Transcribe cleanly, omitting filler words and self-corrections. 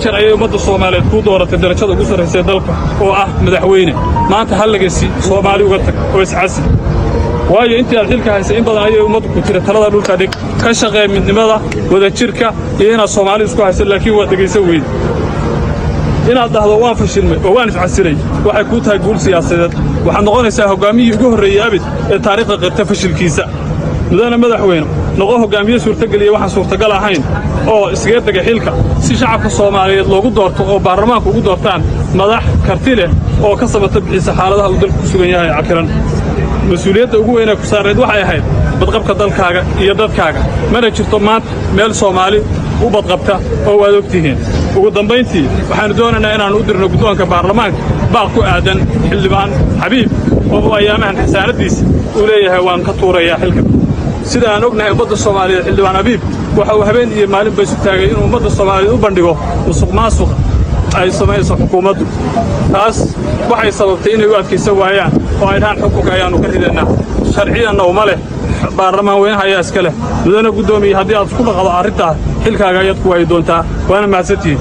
Jeer ayay ummadda Soomaaliyeed kuu dooratay darajada ugu sarraysa ee dalka oo ah madaxweyne. Maanta hal lagasi Soomaali uga tag oo iscasi, waayo intii aad xilka haysay in badan ayay ummaddu ku jira. Talada dhulka dhig, ka shaqee midnimada, wadajirka iyo inaad Soomaali isku hayso, laakiin waad dhegaysan weyde. Inaad dhahdo "Waan fashilmay oo waan iscasilay" waxay kuu tahay guul siyaasadeed. Waxaad noqonaysaa hoggaamiyihii ugu horreeyey abid ee taariikhda qirta fashilkiisa. Mudane madaxweyne, noqo hoggaamiye suurtogeliya waxaan suurtagal ahayn oo iskaga dega xilka si shacabka Soomaaliyeed loogu doorto oo baarlamaanka ugu doortaan madax karti leh oo ka samata bixisa xaaladaha uu dalku ku sugan yahay cakiran. Mas-uuliyadda ugu weynee ku saarnayd waxay ahayd badqabka dalkaaga iyo dadkaaga. Mana jirto maanta meel Soomaali u badqabta oo waad og tihiin. Ugu dambayntii, waxaannu doonaynaa inaannu u dirno guddoonka baarlamaanka baaq ku aadan xildhibaan Xabiib oo uu ayaamahan xasaanaddiisa uu leeyahay "Waan ka tuurayaa xilka." Sida aan ognahay ummadda Soomaaliyeed, xildhibaan Abiib waxa uu habeen iyo maalinba isu taagay inuu ummadda Soomaaliyeed u bandhigo musuq maasuqa ay samayso xukuumaddu. Taas waxay sababtay inay u adkaysan waayaan oo ay dhahaan "Xukunka ayaannu ka ridaynaa." Sharciyanna uma leh, baarlamaan weynaha ayaa iska leh. Mudane guddoomiye, haddii aad isku dhaqdo arrintaas, xilkaaga ayaad ku waayi doontaa, waana mahadsantihiin.